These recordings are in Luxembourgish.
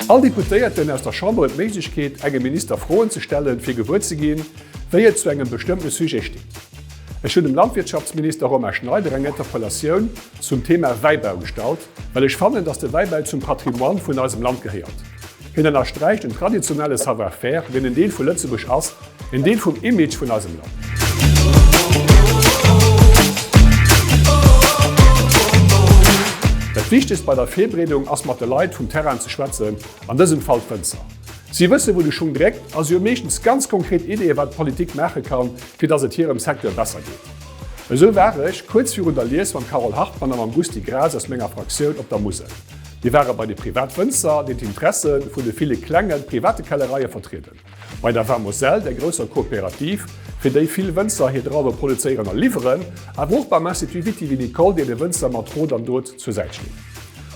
All Deputéierten aus der Chamber huet d'Méiglechkeet, engem Minister Froen ze stellen, fir gewuer ze ginn, wéi et zu engem bestëmmte Sujet steet. Ech hunn dem Landwirtschaftsminister Romain Schneider eng Interpellatioun zum Thema Wäibau gestallt, well ech fannen, dass de Wäibau zum Patrimoine vun eisem Land gehéiert. Hien ënnersträicht en traditionelle Savoir-faire, deen en Deel vu Lëtzebuerg ass, en Deel vum Image vun eisem Land. Dat Wichtegst bei der Virbereedung ass mat de Leit vum Terrain ze schwätzen, an dësem Fall d'Wënzer. Si wësse wou de Schung dréckt a si hu meeschtens ganz konkret Ideeë wat d'Politik maache kann, fir datt et hirem Secteur besser geet. Esou war ech kuerz virun der Lies mam Carole Hartmann a mam Gusty Graas aus menger Fraktioun op der Musel. Mir ware bei de Privatwënzer, déi d'Interesse vun de ville klenge private Kellereie vertrieden. Bei der Vin Moselle, der grousser Kooperativ, fir déi vill Wënzer hir Drauwe produzéieren a liwweren, awer och beim Institut Viti-Vinicole, deen de Wënzer mat Rot an Dot zur Säit steet.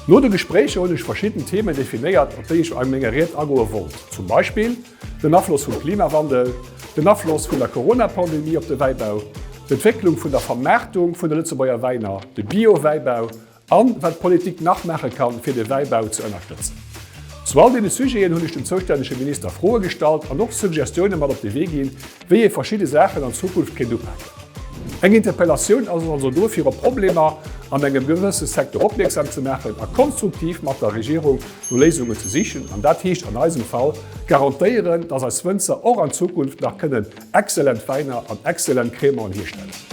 No de Gespréicher hunn ech verschidden Themen definéiert, op déi ech a menger Ried agoe wollt, zum Beispill den Afloss vum Klimawandel, den Afloss vun der Corona-Pandemie op de Wäibau, d'Entwécklung vun der Vermaartung vun de Lëtzebuerger Wäiner, de Bio-Wäibau An wat d'Politik nach maache kann, fir de Wäibau ze ënnerstëtzen. Zu all deene Sujeten hunn ech dem zoustännege Minister Froe gestallt an och Suggestioune mat op de Wee ginn, wéi ee verschidde Saachen an Zukunft kéint upaken. Eng Interpellatioun ass also do, fir op Problemer an engem gewësse Secteur opmierksam ze maachen a konstruktiv mat der Regierung no Léisungen ze sichen. An dat heescht an eisem Fall garantéieren, dass eis Wënzer och an Zukunft nach kënnen exzellent Wäiner an exzellent Crémanten hierstellen.